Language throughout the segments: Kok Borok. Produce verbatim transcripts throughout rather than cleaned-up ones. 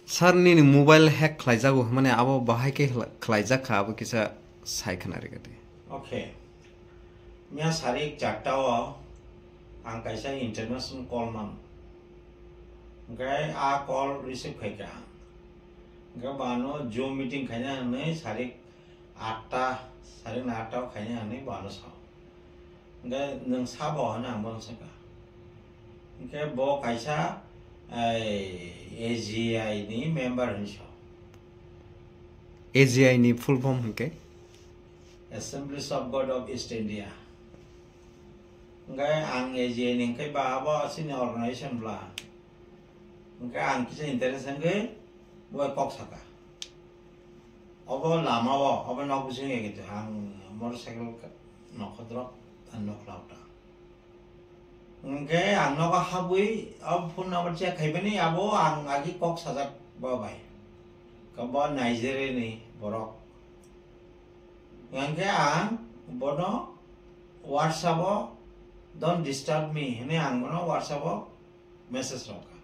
Sir, nini mobile hack khlaijago hwnmani abo bahai khe khla-, khlaijak kha, abo kisa sai khna rwgwdi. Okay. Miya sarik charta o ang kaisa international call man. Hwnkhe a call receive khai kha ang. Hwnkhe bano Zoom meeting khaina hwnwi sarik atta, sarik na atta o khaina hwnwi bano sa. Hwnkhe nwng sabo hwnwi ang bono swngkha. Hwnkhe bo kaisa, ai, A G I ni member hwnwi sa. A G I ni full form hwnkhe? Assemblies of God of East India. Hwnkhe ang A G I ni hwnkhe ba abo chini organization bla. Hwnkhe ang kisa interest hwnkhe bo kok saka. Obo lama o, obo nok bising ya gitu, ang motorcycle ka-, nokho drop, ang nok lauta. Hwnkhe ang nogo habwi, o phone number check khaibani, abo ang agi kok sajak bo bai. Ka bo Nigeria ni borok. Hwnkhe ang bono WhatsApp o, "Don't disturb me," hwnwi ang bono WhatsApp o message rwkha.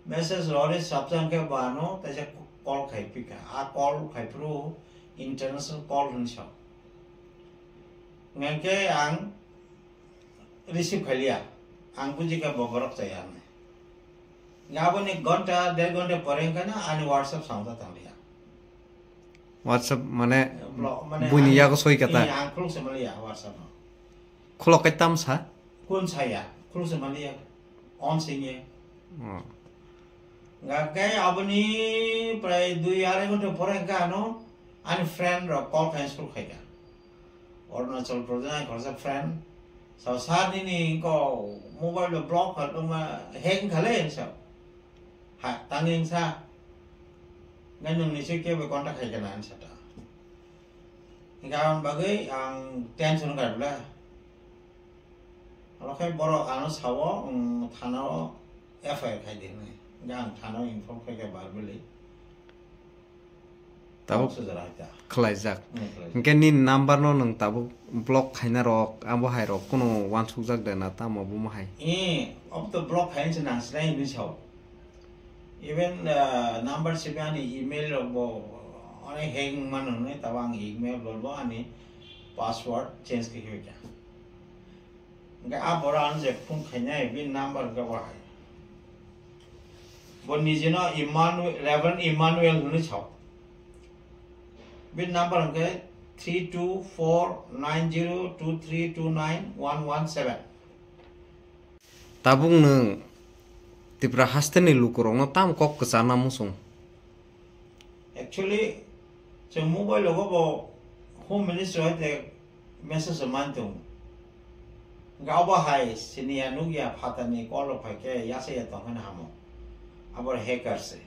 Message rwri sabjang khe bo ano teisa call khai pika. A call khai phuru international call hwnwi sa. Hwnkhe ang receive khailiya. Ang buji kha bo borok chaya hwnwi. Aboni gonta, der gonta pore wngkha na ani WhatsApp sound tangliya. WhatsApp mane Blo-, mane buini ani, yago soi kata. Iya, ang khuluk se maliya WhatsApp no. Khulok kai tam sa? Kun saya, khuluk se maliya. On singye. Oh. Hwnkhe aboni prai dui arai ghonta pore hwnkhe ano ani friend rok call khai school khaikha. Arunachal Pradesh ni khoroksa friend. Sa sir nini ko mobile lo block kha tongma hack wngkha le sa. Ha, tangwi wngsa. Ngai nwng ni se kebo contact khaikha na ani sata. Hwnkhe aboni bagwi ang tension wngkha bla. Oro khe borok ano sao, um, thana o F I R khai di hwnwi. Hwnkhe ang thana o inform khaikha verbally. Tabuk Sujara hai ta. Khlaijak. Hmm, khlaijak. Hwnkhe nini number no nwng tabuk block khaina rok, abo hai rok kunu wansukjak de na tamo bomo hai? Eh, obo to block khaina se nang sinai hwnwi sao. Even, uh, number sibe ani email rok bo onek hack wngmano hwnwi, tabo ang email rok bo ani password change khe khe kha. Hwnkhe a borok ano je phone khainai, bini number hwnkhe bo hai. Bo nijino Emmanuel, Reverend Emmanuel hwnwi sao. Bini number hwnkhe three two four nine zero two three two nine one one seven. Tabuk nwng Tripura hasteni lukurokno tamo kok kwcharna muchung? Actually, chwng mobile logo bo Home Ministry hai te message man tongo. Hwnkhe abo hai siniya nukya phatarni call rok phai khe yasa ya tong hwnwi hamo. Abo hacker se.